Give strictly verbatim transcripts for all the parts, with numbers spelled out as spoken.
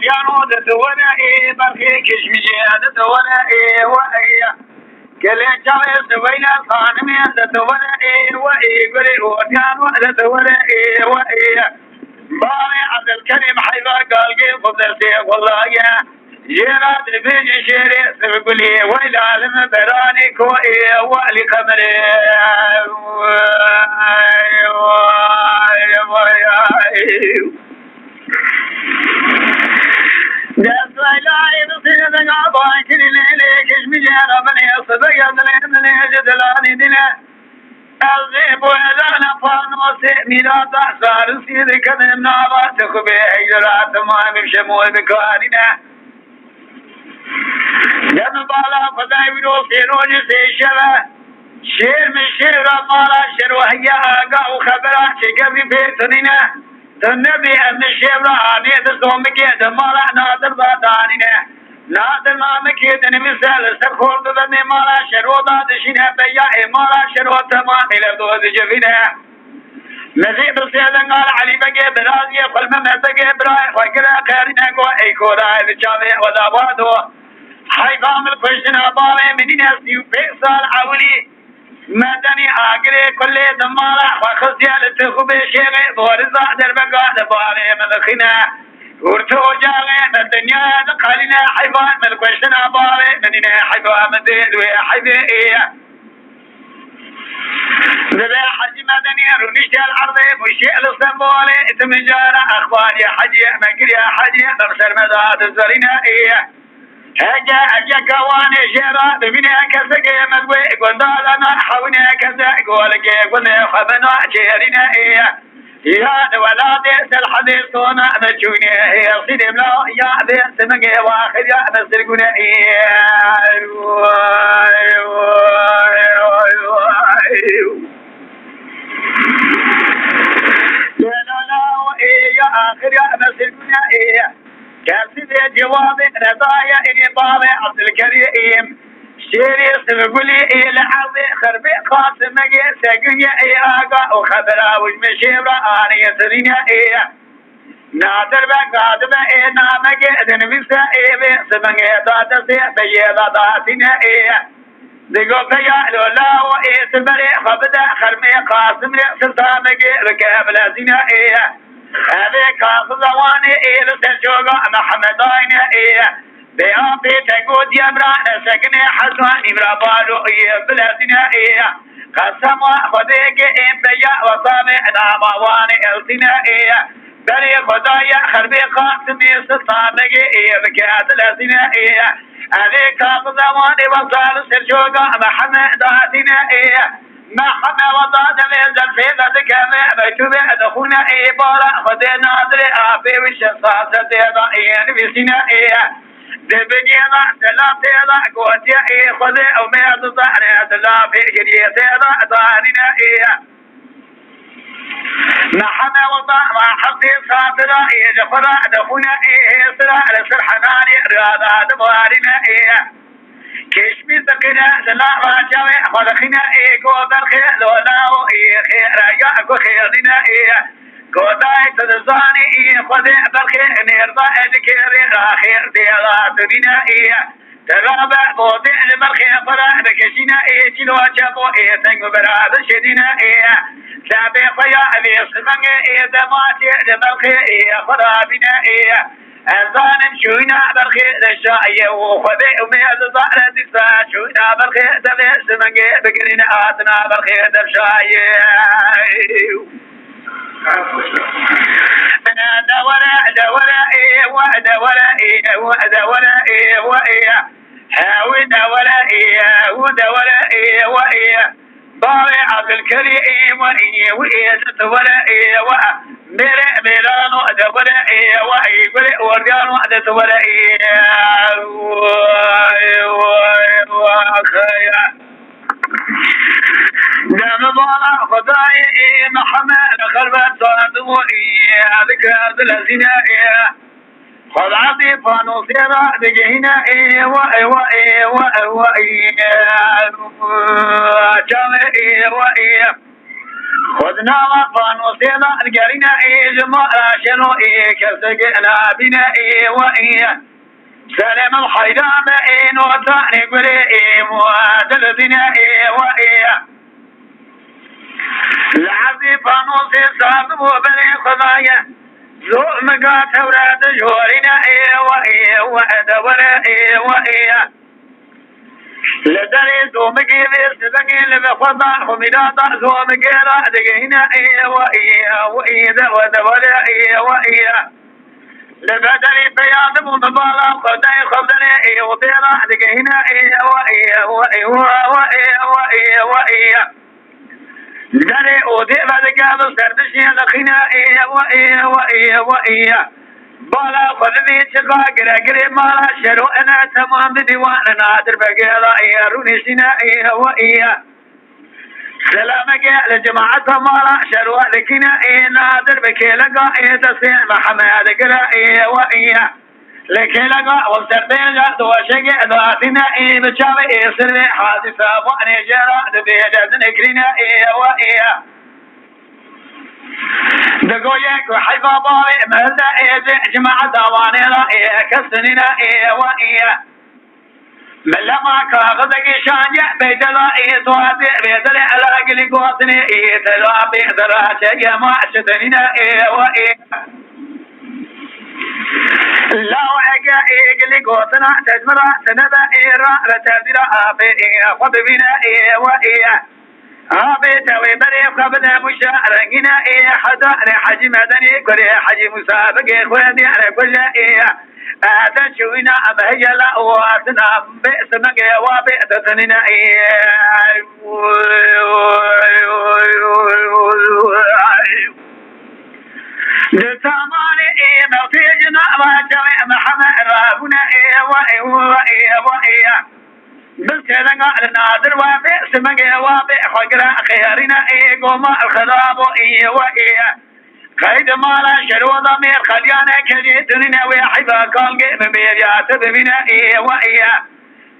Yano de tu were ê, berxê kişmicê de tu were ê, we ê. Gelê çavê Sibeyne xanimê de tu were ê, we ê. Gulê Oryan de tu were ê, we ê. Bavê Ebdulkerîm heyva galgê xwe destê xwe daye. Jêra dibêje şêrê Sibgulê, wey lalim beranê ko ê, we Elî Qemerê. Wey, wey, wey, wey. Destweylayê distê de gaban kirî lê lê kişmicê re binê, sibê ya dilê dilê ji dilanî dile. Ez ê bo ezana panosê mîrata sarisî dikenim nava tixubê heyra temamî şemoy bikarîne. Dem bala Xwedayê wî rojê rojê sêşeve. Şêr min şêra mala şero heye aga û xebera çêkevî pê tunîne. Tu nebî em min şêvra anê di zomikê di mala Nadir da danîne. Nadir mamikê dinivîse li ser xortû demê mala şero da dişîne, peya ê mala şero temamê li do dicivîne. Mezî bi sêdengal Elî Begê biraziyê xwe li Mehmet Begê birayê xwe gire qerîne, got ey koda, ê bi çavê xwe da wado. Heyfa min kuştina bavê min nîne, sî û pênc sal ewilî. Medenî agirê kulê di mala xwe xistiye li tixûbê şêxê boriza derbeka li bavê min dixîne. Hûrtî ocaxê min dinyaya diqelîne, heyfa min kuştina bavê min nîne, heyfa min dê wê heyvê ê. Divê Hecî Medenî rûnişte li erdê, muşê li Stenbolê, tu min cara exbarê Hecî me kiriye, Hecî me bi ser me da dizerîne ê. Heke ev yeka wanê jê re bibîne kesekê me guê gundala me hewîne kesek golikê gundê xwe bina çêrîne ê. Ya di welatê Selhedê sona me çûne ê, sînê mla ya vê simingê waxir ya me sirgûne ê. Lê la la ê ya axir ya me sirgûne ê. Kesî vê cewabê nedaye ê bavê Ebdulkerîm. Şêrê Sivgulî ê li erdê xerbê Qasimegê segûye ê aga û xebera wî ji min şêvra anî tirîne ê. Nadir be gadibe ê namegê dinivîse ê vê sibingê da destê beyê da datîne ê. Digo peya lola û ê tu berê xwe bide xermê Qasimê sirta megê bike bilezîne ê. Evê kaxiza wanê ê li ser çoga Mehemedayne ê. Bê apê te got yemra nesekine hezwa nîmra balo ê bilezîne ê. Qesema Xwedê ke ê peya wesavê nama wanê eltîne ê. Berê Xwedayê xerbê Qasimê sirta megê ê bike dilezîne ê. Evê kaxiza wanê wesa li ser çoga Mehemedayne ê. Meheme wesa demê zerfê de dikeve, mektûbê dixûne ê, bala Xwedê Nadirê apê wî şeş sal sedê de ê nivîsîne ê. Di bingê de sela tê de gotiye ê, Xwedê ew mêr dizane, di lafê giriyê tê de danîne ê. Meheme wesa ma heftê satira ê, ji xwe re dixûne ê, hêsira li ser henanê riyada dibarîne ê. Kêşmîr diqîne, di nava çavê xwe dixîne ê, ku berxê lola û ê xêraya ku xêrîne ê. Ku dayê tu dizanî ê, Xwedê berxê nêrda ê, ji kêrê ra xêr tê ra tunîne ê. Terabe botê li berxê xwe re dikişîne ê, çîlo çepo ê, teng û bera dişidîne ê. Çavê xwe ya evê simengê ê, dema çê li berxê ê, xwe ra bîne ê. Ez zanim çûyîna berxê de şayê û Xwedê û me ez zare dîsa çûyîna berxê de vê simengê bigirîne hatina berxê de şayê. De were, de were ê, we de were ê, we de were ê, we ê. He, wî de were ê, wî de were ê, we ê. Bavê Abdulkerî ê, we ê, wî ê, de were ê, we. Mêrê Mêrano de were ê, we ê. Gulê Ordiyano de were ê. Wey, wey, wey, xeya. Deme bala Xwedayê ê, Mihemed xelwet zandibo ê, dikir dilezîne ê. Xwedabê panosê re digihîne ê, we, we, we, we, çavê ê, we, ê. Xwe di nava panosê de digerîne ê ji mala şeno ê kesek nabîne ê we ê. Serê min heyran be ê notanê gurê ê we dil dîne ê we ê. Li erdê panosê saz bû berê Xwedayê. Zor miga tewre dijorîne ê we ê we dewere ê we ê. Li derê zomigê vê sibegê li bi xwe da xwe mîra da zomigê ra digihîne ê we ê we ê de we de we de ê we ê. Li be derê peya dibû bi bala xwe dayê xwe derê ê we bê ra digihîne ê we ê we ê we we ê we ê we ê. Derê odê vedike bi serdişê lixîne ê we ê we ê we ê. Bala xwe bibê çiqa gire girê mala şero ene temam bibî wan nadir begê la ê rûniştîne ê we ê. Selameke li cemaeta mala şero dikîne ê nadir bi kêleka ê destê Mihemed gire ê we ê. Li kêleka ew serdêja doşegê datîne ê bi çavê ê sirvê Hazî Sabanê jê re dibêje dinikirîne ê we ê. Digoye ku heyfa bavê mehelde ê jê cemaeta Wanê re ê kes nîne ê we ê. Milema kaxizekî şandiye beydela ê tuatê bêdere ela gilî gotinê ê tela bêdera çeye ma çi dinîne ê we ê. Law ege ê gilî gotina tecmira sinebe ê ra ve tevdîra apê ê xwe bibîne ê we ê. Apê tewê berê xwe bide mûşa rengîne ê heda re Hecî Medenî kurê Hecî Mûsa bigê xwe diyare kuje ê. Ede çûyîna em heyela û asina bê simegê wa bê ditinîne ê. Di tamarê ê mewtê jina va çavê Mihemed rabûne ê wa ê wa ê wa ê. Bi sêdenga li nadir we bê simegê wa bê xwe gira xêrîne ê goma xirabo ê we ê. Qeyd mala şeroda mêr xeliyane kecê tunine wê heyva kalgê bi mêriya te bimîne ê we ê.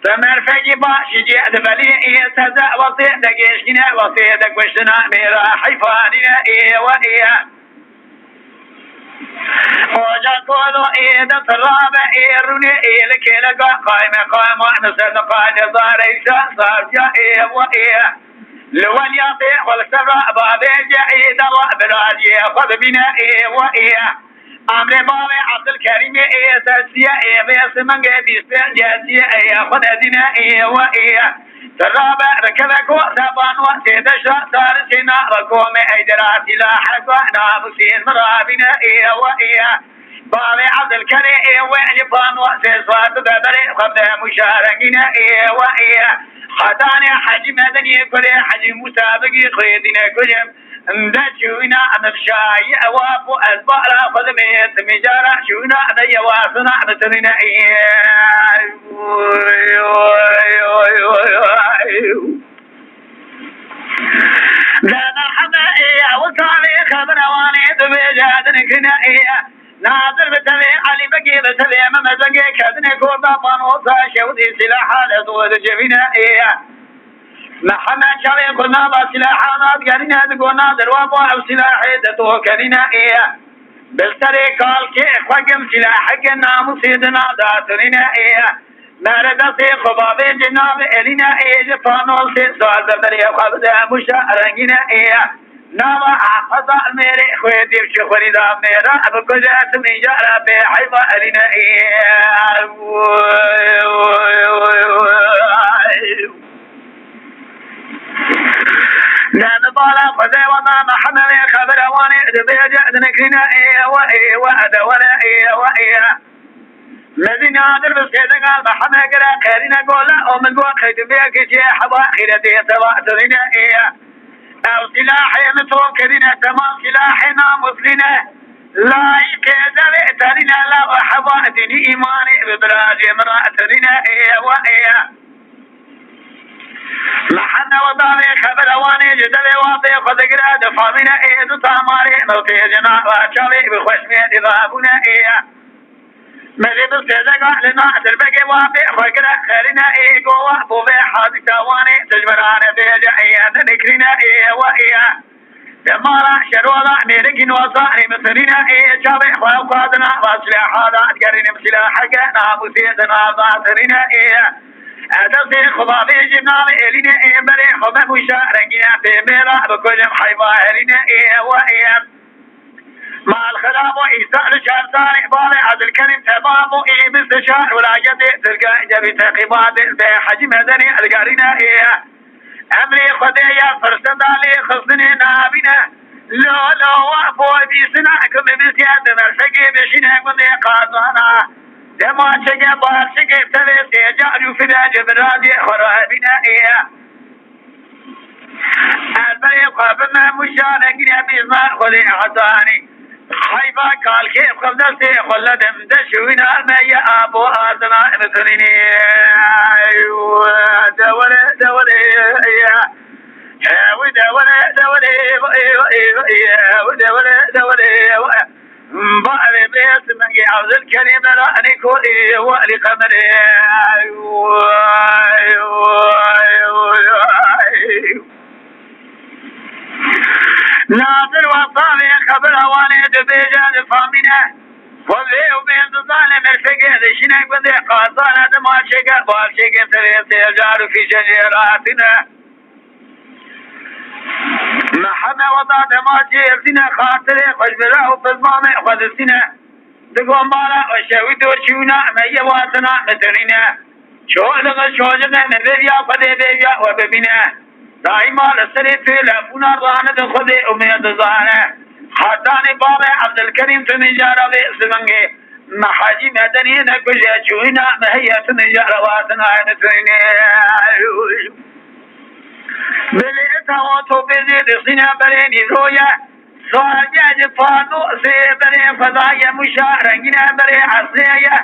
Te merfekî başî cê divelî ê te de wextê de gêşkîne wextê de kuştina mêra heyfanîne ê we ê. Oca kolo ê de tirabe ê rûnê ê li kêleka qayme qayma li ser de qayde zareyşa zarca ê we ê. Li weliyatê xwe li ser re bavêje ê de we birajiyê xwe bibîne ê we ê. Emrê bavê Ebdulkerîmê ê sesiye ê vê simingê bîst pênc ê siye ê xwe nedîne ê we ê. Tirabe rikeve ku seban we sêdeşa sar sêna ve komê ey dera sîla hesa namusîn mirabîne ê we ê. Bavê Ebdulkerê ê we li pano sê saet bibe berê xwe bide mûşa rengîne ê we ê. Hetanê Hecî Medeniyê kurê Hecî Mûsa bigî xwê dîne kujim. De çûna min şayî ewa ku ez bara xwe dimê, ti mîjara çûna de yewa suna min tinîne ê. De Mihemed ê, ew tavê xebira wanê dibêje, dinikine ê. Nadir bi tevê Elî Begê, bi tevê Mehmet Begê, kedinê gorda panosa şewdî sîlaha de dû dicivîne ê. Mihemed çavê xwe nava sîlaha nadigerîne, digo nadir wa bo ew sîlahê de to kerîne ê. Bi serê kalkê xwe gim sîlaheke namûsê di nav de tunîne ê. Mere destê xwe bavê cenabê Elîne ê ji panosê sar be berê xwe bide mûşa rengîne ê. Nava Ehmeda mêrê xwê dîv çi xwirî da mêra bikuje tu mîjara bê heyva Elîne ê. Ne bi bala xwedê wada Mehemedê xebira wanê dibêje dinikirîne ê we ê we de were ê we ê. Mezî nadir bi sêdega Mihemed gire qerîne gola û min got qeydimê kişê heba xîretê teva tirîne ê. Ew sîlahê min tom kirîne temam sîlahê namuslîne. Layîqê devê terîne la heba dînî îmanê bi birajê min re tirîne ê we ê. Mehenne û davê xebira wanê ji devê wafê xwe digire difamîne ê du tamarê mewtê jina ra çavê bi xweşmê dî rabûne ê. Mezê bi sêdega li na dirbegê wafê xwe gire xerîne ê go wa bo vê hadîsa wanê tijmirane bêje ê ninikirîne ê we ê. Demara şeroda mêrikî noza rê mitirîne ê çavê xwe xwazina va silahada digerînim silaheke namûsê di navda tirîne ê. Edestê xwe bavê jî navê elîne ê berê xwe memûşa rengîne pê mêra bikujim heyva herîne ê we ê. Mal xirabo îsa li çar zarê bavê Edilkerîm temam û ê bîst û çar wilayetê Tirkiye cevî teqîbatê bê Hecî Medenî digerîne ê. Emrê Xwedê ye firseta lê xistinê nabîne. Lo lo wa boy bîstina ku bi bîstiya di versegê bişîne gundê qazana. Dema çike bar çike tevê sêca rûfine ji birazê xwe rabîne ê. Ez berê xwe bime mûşa rengîne bîznar Xwedê Hesanî. Heyva kalkê xwe destê xwe ledim de şiwîna me ye abo azina bitirînî. Dewere, dewere, ye. Ew dewere, dewere, ew dewere, dewere. Ba erê bê simengê Evdil Kerîm era enî ko ê we Elî Qemerê. Nadir Wesavê xebira Wanê dibêje difamîne. Xwe vê û bê dizane merfegê dişîne gundê qazane dima çêke balçêkê tevê têcar û fîşe jê ratîne. Meheme weda dema çê evdîne xatirê xwe ji bila û pizmamê xwe distîne. Digo mala xwe şewî dor çûna me yê watina mitirîne. Ço li xwe şojine me vêviya Xwedê vêviya we bibîne. Daîma li serê telefûna ranidin Xwedê û me dizane. Hetanî bavê Evdilkerîm tu mijara vê sivingê. Me Hecî Medenî nekuje çûyîna me heye tu mijara watina mitirîne. Bilê tawa topê zê distîne berê nîroye. Saetiye ji pano sê berê xwedayê mûşa rengîne berê esrê ye.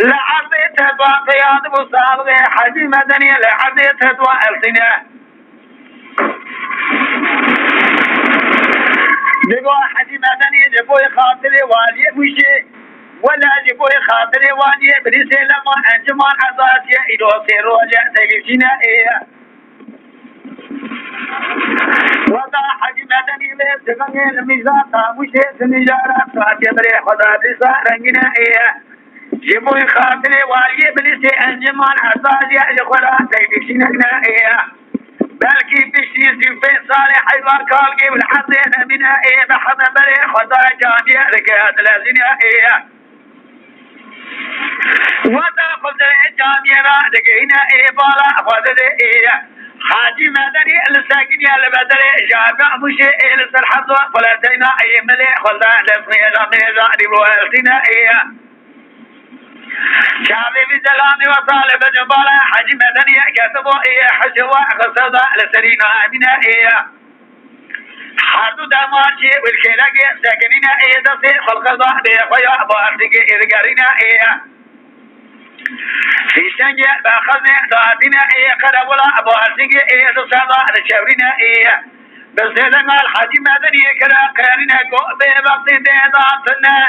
Li erdê teba qeyad bû saxlê Hecî Medenî li erdê teba esrîne. Digo Hecî Medenî ji bo xatirê waliyê mûşê. Wele ji bo xatirê waliyê birîsê lema enciman ezasiye îro sê roje tevî çîne ê. Weda Hecî Medenî vê sivingê li mijda Tamûşê di mijara saetê birê xwe da dîsa rengîne ê. Ji bo xatirê waliyê bilîsê enciman ezaziya ji xwe ra tevîşînek ne ê. Belkî piştî sî û pênc salê heyva kalkê û li hezê nemîne ê bi heme berê xwe da camiye dike dilezîne ê. Weta xwe derê camiyê ra digihîne ê bala xwe dide ê. Hacî Medenî li sekiniye li bedelê jamiya Mûşê ê li ser hezwa xwe le teyna ê milê xwe de destmêja mêja rî ro eltîne ê. Çavê vî zelamî weta li bin bala Hacî Medenî ketibû ê hişê we xiseda li serî namîne ê. Her du dema jî wilkêlekê sekinîne ê destê xulqeza bê xwe ya Bartikê ê digerîne ê. Fîşengê bexezê datîne ê qerewila Bartikê ê du seda diçewrîne ê. Bi zêde mal Hecî Medeniyê kire qerîne ku bê vextî dê datine.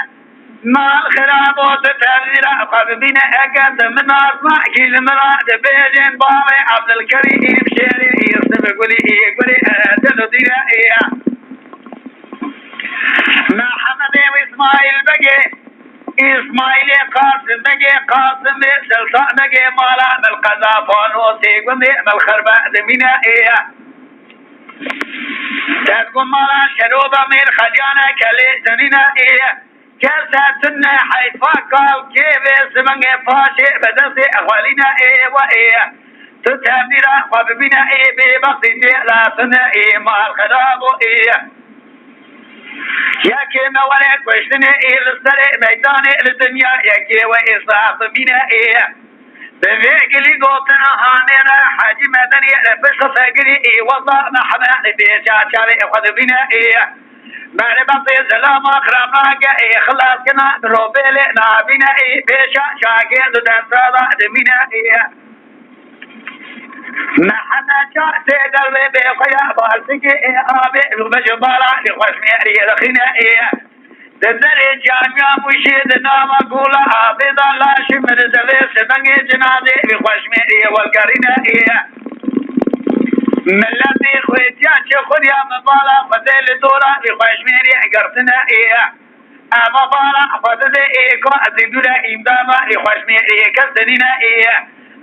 Mal xirabo tu tevîra xwe bibîne, eger tu min nas nakî li min re dibêjên bavê Evdilkerîm Şêrî, Yûsif Gulî, Gulî, e, dil û dîne ê. Mehemedê û Îsmaîl Begê, Îsmaîlê Qasim Begê, Qasimê Siltan Begê, mala Milqeza Fanosê gundê Milxerbe dimîne ê. Tevgo mala Şeroba Mêr Xeliyane kelê tenîne ê. Kese tune heyfa kal kê vê simengê paşê bi destê xwelîne ê we ê. Tu tevdîra xwe bibîne ê bê bextî tê latine ê mal xirabo ê. Yekê me were kuştinê ê li serê meydanê li dinya yekê we ê sax bibîne ê. Bi vê gilî gotina hanê re Hecî Medenî li pişt xwe girî ê weza Mehmed li bê çarçavê xwe dibîne ê. Merê bextê zilama xiramnake ê xilaskirina mirovê lê nabîne ê pêşa çakê du desta de dimîne ê. Meheme çar sê dervê bê xwe ya Bartikê ê avê û mijibara li xweşmê rê rixîne ê. Di derê camiya Mûşê di nava gola avê de laşê min di devê simengê cinazê wî xweşmê rê welgerîne ê. Miletê xwêtiya çi xwediya min bala xwe tê Li dora vî xweşmêrê girtine ê. Ema bala xwe dide ê ku ez ê dûre îmdama ê xweşmêrê kes dinîne ê.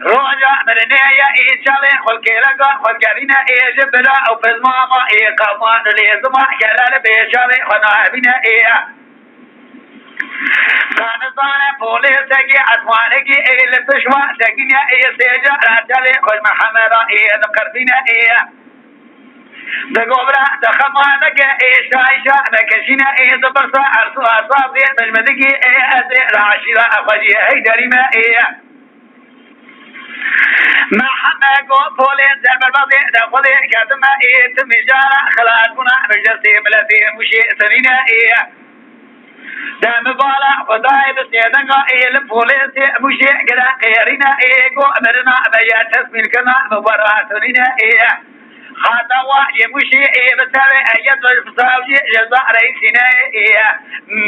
Roja mirinê ye ê çavê xwe kêleka xwe gerîne ê ji bila û pizmama ê qewan û lêzima gele li bê çavê xwe nahevîne ê. Ka nizane polêsekî etwanekî ê li pişwa sekîne ê sê cara çavê xwe ji Mihemeda ê diqirpîne ê. Digobra dixemaneke ê şayşa vekeşîne ê dipirsa ersu esasê mijmidikî ê ez ê li eşîra xwe jî hey derîme ê. Mihemed go polê derberbazê de xwedê ketime ê ti mijara xilasbûna mijlesê miletê mûşê serîne ê. Demi bala Xwedayê bi sêdenga ê li polêsê mûşê gire qêrîne ê go mirina veye tesmîlkirina bi wera serîne ê. Xata wa yê mûşê ê bi tevê eye tu savcî ceza reîsîne ê.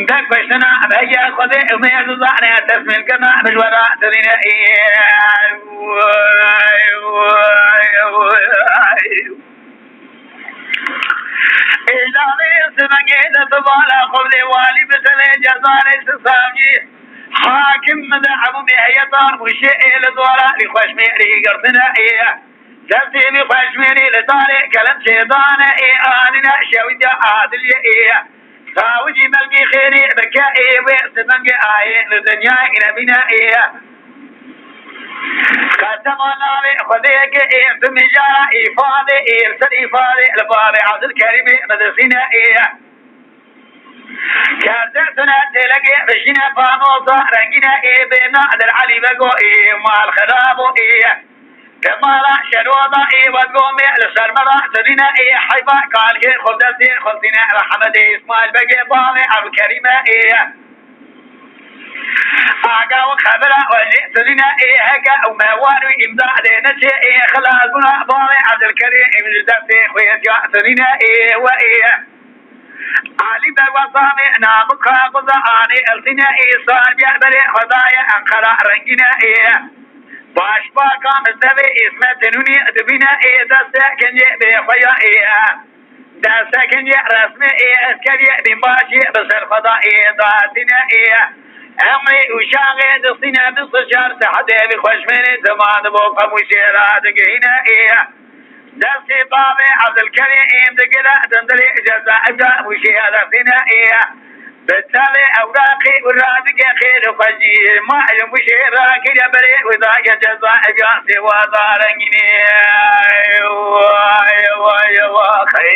De kuştina veye Xwedê û mêr zane tesmîlkirina bi wera serîne ê. Êlavê simengê de bibala xwevdê walî bi telê cezarê sisavcî. Hakim min de emûmê heyetan û şê ê li dora lî xweşmêrî girtine ê. Destê lî xweşmêrî li darê kelem çêdane ê anîne şewîdiya adiliyê ê. Sawicî belkî xêrî bike ê wê simengê ayê li dinyayê nebîne ê. Qesema navê Xwedêyekê ê tu mijara îfadê ê li ser îfadê li bavê Abdulkerîmê bidisîne ê. Kerde tune têlekê bişîne panosa rengîne ê bê Nadir Elî Bego ê mal xirabo ê. Kemala şeroda ê wegomê li ser me ra tirîne ê heyba kalkê xwe destê xwe tîne Rehmetê Îsmaîl Begê bavê Ebkerîme ê. Aga û xebera we lê tirîne ê heke û me war wî îmda dê neçê ê xilasbûna bavê Ebdilkerîm ji destê xwe ya tirîne ê we ê. Alî Begwa Samê namika xwe da anê eltîne ê sar biya berê xwe daye Enqera rengîne ê. Başbaka Mistefê Îsmet Tenûnî dibîne ê deste kencê bê xwe ya ê. Deste kencê resmê ê eskeriyê bînbaşî bi ser xwe da ê datîne ê. Emrê ûşaxê distîne bîst û çar saetê vî xweşmêrê dima dibo qemû jê ra digihîne ê. Destê bavê Evdilkerîm digire dindirê ceza evca û jê ya destîne ê. Bi tevê ewraqê û radike xêr û xwezî ma ê mûşê rakiriye berê û daye ceza evya sêwa da rengînê. Vay, vay, vay.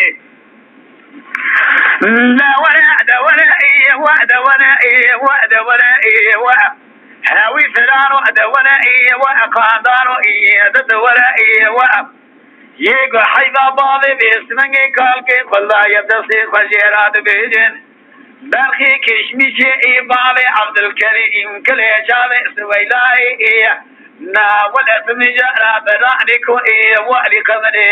De were, de were, ê, we, de were, ê, we, de were, ê, we. Hewî firaro, de were, ê, we, qandaro, ê, de, de were, ê, we. Yê ku heyva bavê vê simengê kalkê xwe laye destê xwe jê ra dibêjin. Berxê kişmîşê ê bavê Evdilkerîm kilê çavê Siweylayê ê. Na wele tu mijara beranê ku ê welî qemirê.